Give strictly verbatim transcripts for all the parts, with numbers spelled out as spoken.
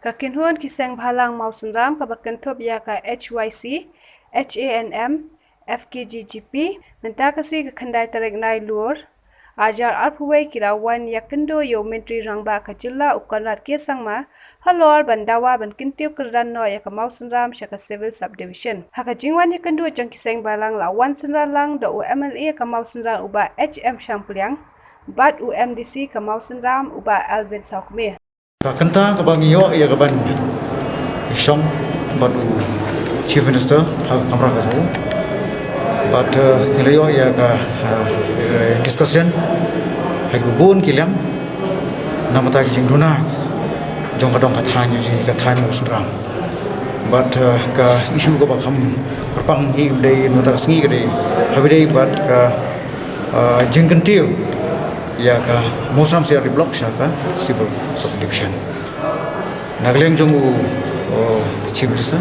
Ka kynhun ki seng bhalang Mawsynram kaba kynthup ïa ka H Y C, H A N M, F K G G P, mynta ka sngi ka khyndai tarik Nailur, arhajar arphew wei ki la wan ïakynduh ïa u Myntri Rangbah ka jylla u Conrad K Sangma, halor ban dawa ban kyntiew kyrdan noh ïa ka Mawsynram sha ka Civil Subdivision. Ha ka jingwan ïakynduh jong ki seng bhalang la wan synran lang da u M L A ka Mawsynram u Bah H M Shangpliang, bad u M D C ka Mawsynram u Bah Alvin Sawkmie. Ka kynta kaba ngi ïoh ïa ka ban shong bad u Chief Minister ha ka kamra ka jong u. Bad, eh, ngi la ïoh ïa ka, eh, discussion ha kiba bun ki liang namar ta ki jingduna jong ka dong ka thaiñ, jong ka thaiñ Mawsynram. Bad, eh, ka issue kaba kham kyrpang hi dei namar ta ka sngi ka dei ha ba dei bad ka, eh, jingkyntiew ïa ka Mawsynram C R D block sha ka Civil Subdivision. Na ka liang jong u, u Chief Minister,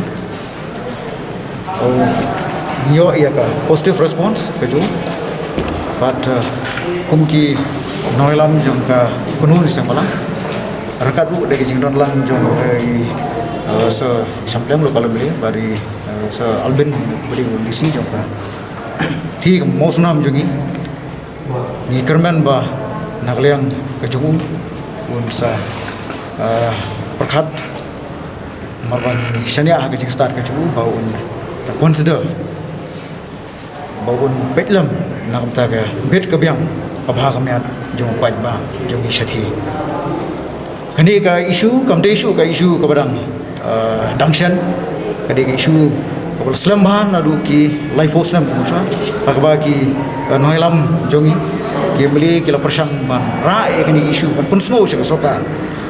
u ïoh ïa ka positive response ka jong u. Bad, eh, kum ki nongïalam jong ka kynhun seng bhalang, ryngkat ruh da ki jingdon lang jong, eh, i, eh, Sir Shangpliang, u la kynmaw bad i, eh, Sir Alvin bad i u M D C jong ka, te ka Mawsynram jong ngi, ngi kyrmen ba na ka liang ka jong u un sa, eh, pyrkhat namar ba ngi shaniah ha ka jingstad ka jong u ba un consider ba un peit lem na ka bynta ka bit ka biang ka bha ka miat jong u paidbah jong ngi shathie. Kane ka issue kam dei shuh ka issue kaba dang, eh, dang shen. Ka dei ka issue kaba la slem bha naduh ki laiphew snem kumjuh. Ha kaba ki, eh, nongïalam jong ngi, ki M L A ki la pyrshang ban rah ïa kane ka issue ban pynsngew sha ka sorkar.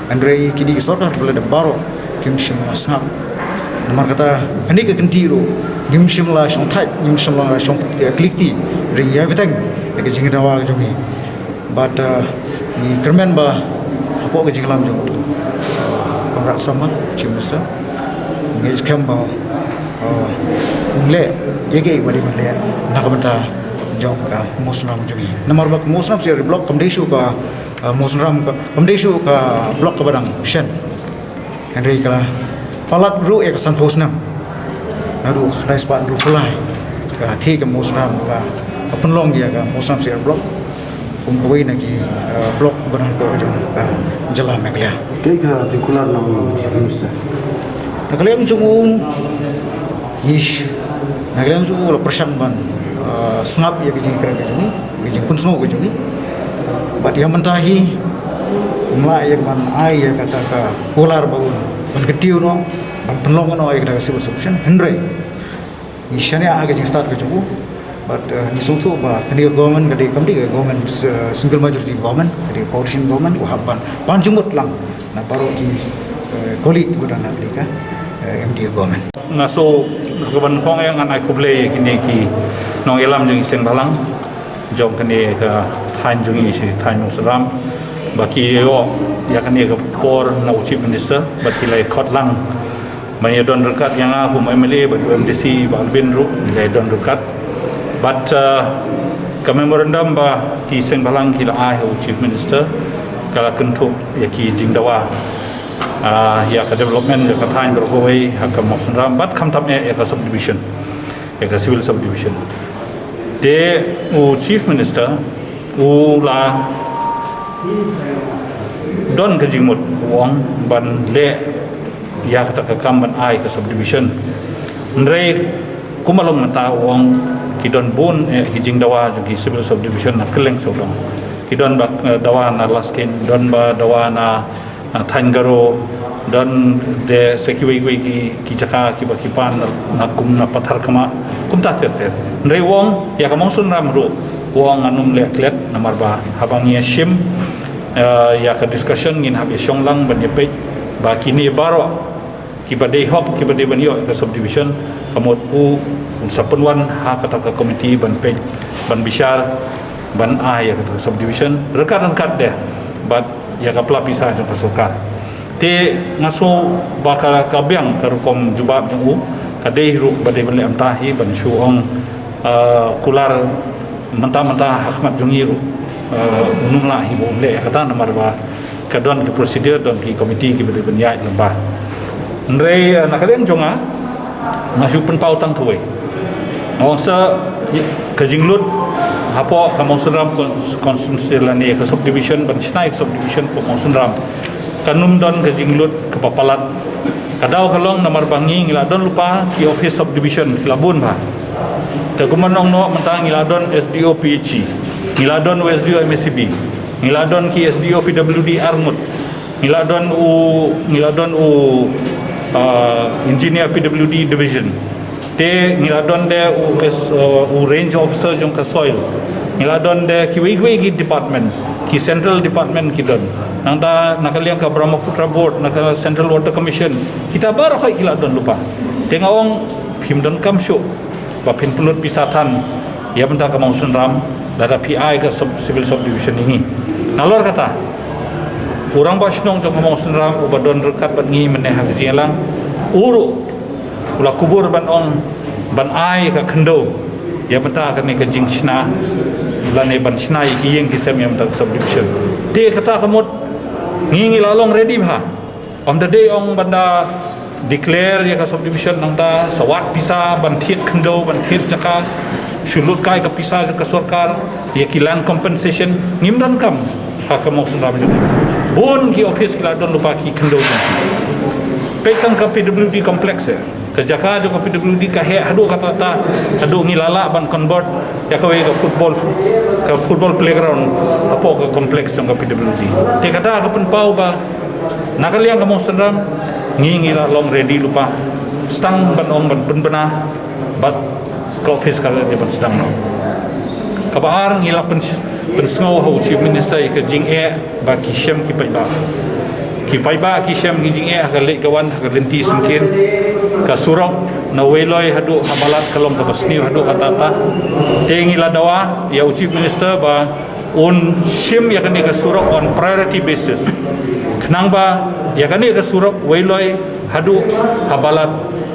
Hynrei kine ki sorkar ba la dep baroh kim shym la sngap. Namar kata kane ka kynti ruh ngim shym la shong thait, ngim shym la shong, eh, klik ti. Hynrei ïa bteng ïa ka jingdawa ka jong ngi. Bad, uh, ngi kyrmen ba hapoh ka jinglam jong u, uh, Conrad Sangma, Chief Minister, ngi skhem ba, uh, un leh ïa kaei ba dei ban leh na ka bynta jong ka Mawsynram jong ngi. Namar ba ka Mawsynram C R D block kam dei shuh ka, uh, Mawsynram ka, kam dei shuh ka block kaba dang shen. Hynrei ka la palat ruh ïa ka sanphew snem. Naduh ka khyndai spah hynriewphew lai ka thie ka Mawsynram ka, ka pynlong ïa ka Mawsynram C R block kum kawei na ki, eh, block ba don hapoh jong ka jylla Meghalaya. Kaei ka jingkular na u Chief Minister? Na ka liang jong u, ish, na ka liang jong u la pyrshang ban, eh, sngap ïa ka jingkren ka jong ngi, ka jingpynsngew ka jong ngi. Bad ïa mynta hi um lah ïa ban ai ïa kata ka kular ba un ban kyntiew noh, ban pynlong noh ïa kata ka Civil Subdivision. Hynrei ngi shaniah ha ka jingstad ka jong u. Bad, eh, ngi sngewthuh ba kane ka government ka dei kam dei ka government, eh, single majority government, ka dei ka coalition government, u hap ban pan jingmut lang na baroh ki, eh, colleague ba don ha kane ka, eh, M D A government. Nga shu, nga shu ban phong ïa ngan ai khublei ïa kine ki nongïalam jong ngi seng bhalang jong kane ka thaiñ jong ngi shi thaiñ Mawsynram ba ki ïoh ïa kane ka por na u Chief Minister bad ki la ïa khot lang ban ïa don ryngkat ïa nga kum M L A bad u M D C ba Albin ruh ngi la ïa don ryngkat. Bad, uh, ka memorandum ba ki seng bhalang ki la ai ha u Chief Minister ka la kynthup ïa ki jingdawa, uh, ïa ka development ïa ka thaiñ baroh kawei ha ka Mawsynram bad khamtam eh ïa ka subdivision. Ïa ka Civil Subdivision. Te u Chief Minister u la don ka jingmut u ong ban leh ïa kata ka kam ban ai ka subdivision. Hynrei kumba long mynta u ong ki don bun eh ki jingdawa jong ki Civil Subdivision na kylleng sawdong. Ki don ba, eh, dawa na Laskin, don ba dawa na, na Thaiñ Garo, don de sa kiwei kiwei ki, ki jaka kiba ki pan na, na kum na Patharkhmah, kumta ter ter. Hynrei u ong ïa ka Mawsynram ruh u ong ngan ym leh klet namar ba haba ngi ïa shim, eh, ïa ka discussion ngin hap ïa shong lang ban ïa peit ba kine baroh kiba dei hok kiba dei ban ïoh ïa ka subdivision, ka mut u un sa pynwan ha kata ka committee ban peit, ban bishar, ban ai ïa kata ka subdivision ryngkat ryngkat de bad ïa ka pla pisa jong ka sorkar. Te nga sngew ba ka, ka biang ka rukom jubab jong u ka dei ruh ba dei ban leh mynta hi ban shu ong, eh, kular mynta mynta ha khmat jong ngi ruh, eh, un ym lah hi ba un leh ïa kata namar ba Ka don ki procedure, don ki committee kiba dei ban ïaid lyngba. Hynrei, eh, na ka liang jong nga, nga shu pynpaw tang kawei. Nga ong sa, i-, ka jinglut hapoh ka Mawsynram cons-, constituency lane ka subdivision, ban shna ïa ka subdivision hapoh Mawsynram, kan ym don ka jinglut kaba palat. Ka daw ka long namar ba ngi, ngi la don lypa ki office subdivision, ki la bun bha. Te kumba nga ong noh mynta, ngi la don S D O P H E, ngi la don u S D O M A C B, ngi la don ki S D O P W D arngut, ngi la don u, ngi la don u, ah, engineer P W D division. Te ngi la don de u S, uh, u range officer jong ka soil. Ngi la don de kiwei kiwei ki department, ki central department ki don. Nangta na ka liang ka Brahmaputra Board, na ka Central Water Commission, kita baroh ki la don lypa. Te nga ong phim donkam shuh ba phin pynlut pisa than ïa bynta ka Mawsynram, lada phi ai ka sub-, civil subdivision ïa ngi. Nalor kata, u rangbah shnong jong ka Mawsynram uba don ryngkat bad ngi mynne ha ka jingïalang, u ruh u la kubur ban ong ban ai ka khyndew ïa bynta kane ka jingshna lane ban shna ïa ki ïing ki sem ïa bynta ka subdivision. Te kata ka mut ngi, ngi la long ready bha. Ym da dei ong ban da declare ïa ka subdivision, nangta sa wad pisa ban thied khyndew, ban thied jaka, shu lut kai ka pisa jong ka sorkar ïa ki land compensation. Ngim donkam ha ka Mawsynram jong ngi. Bun ki office ki la don lypa ki khyndew jong ki. Peit tang ka P W D complex, eh. Ka jaka jong ka P W D ka heh haduh katta katta, haduh ngi la lah ban convert ïa kawei ka football, ka football playground hapoh ka complex jong ka P W D. Te kata ka pynpaw ba na ka liang ka Mawsynram ngi, ngi la long ready lypa, sdang ban ong ban pynbna bad ka office ka la dei ban sdang noh. Kaba ar, ngi la pyn-, pynsngew ha u Chief Minister ïa ka jingeh ba ki shem ki paidbah. Ki paidbah ki shem ki jingeh ha ka leit ka wan, ha ka lynti syngkien. Ka surok na Weiloi haduh ha Balat ka long kaba sniew haduh katta katta. Te ngi la dawa ïa u Chief Minister ba un shim ïa kane ka surok on priority basis, khnang ba ïa kane ka surok Weiloi haduh ha Balat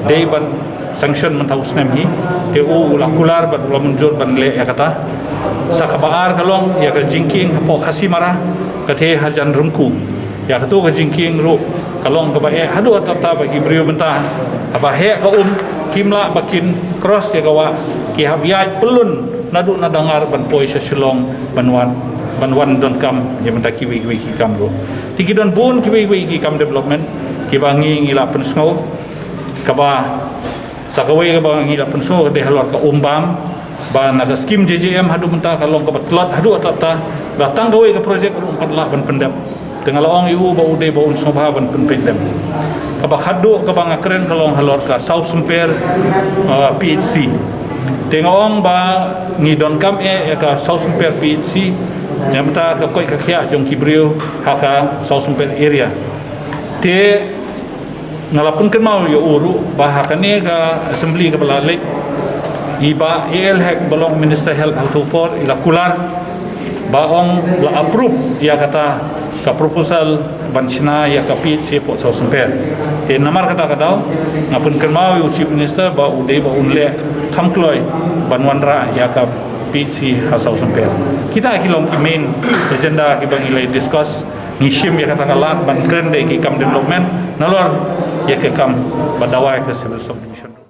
dei ban sanction mynta u snem hi. Te u, u la kular bad u la mynjur ban leh ïa kata. Sa kaba ar ka long ïa ka jingkieng hapoh Khasimara, ka theh hajan Rymku. Ïa kato ka jingkieng ruh ka long kaba eh haduh katta katta ba ki briew mynta haba heh ka um, kim lah ba kin cross ïa ka wah, ki hap ïaid pyllun naduh na Dangar ban poi sha Shillong ban wan, ban wan donkam ïa bynta kiwei kiwei ki kam ruh. Te ki don bun kiwei kiwei ki kam development kiba ngi, ngi la pynsngew. Kaba, sa kawei kaba ngi la pynsngew ka dei halor ka um bam, ba na ka skim J J M haduh mynta ka long kaba tlot haduh katta katta, ba tang kawei ka project ruh ym pat lah ban pyndep. Te nga la ong ïa u ba u dei ba un sngewbha ban pynpeit dem. Kaba khatduh kaba nga kren ka long halor ka Sawsymper, uh, P H C. Te nga ong ba ngi donkam eh ïa ka Sawsymper P H C namar ka koit ka khiah jong ki briew ha ka Sawsymper area. Te nga la pynkynmaw ïa u ruh ba ha kane ka assembly kaba la leit, i Bah A L Hek ba long Minister Health ha kato ka por, i la kular ba ong la approve ïa kata ka proposal ban shna ïa ka P H C hapoh Sawsymper. Te namar kata ka daw nga pynkynmaw ïa u Chief Minister ba u dei ba un leh kham kloi ban wanrah ïa ka P H C ha Sawsymper. Kita ki long ki main agenda kiba ngi la discuss. Ngi shim ïa kata ka lad ban kren da ki kam development nalor ïa ka kam ba dawa ïa ka civil subdivision.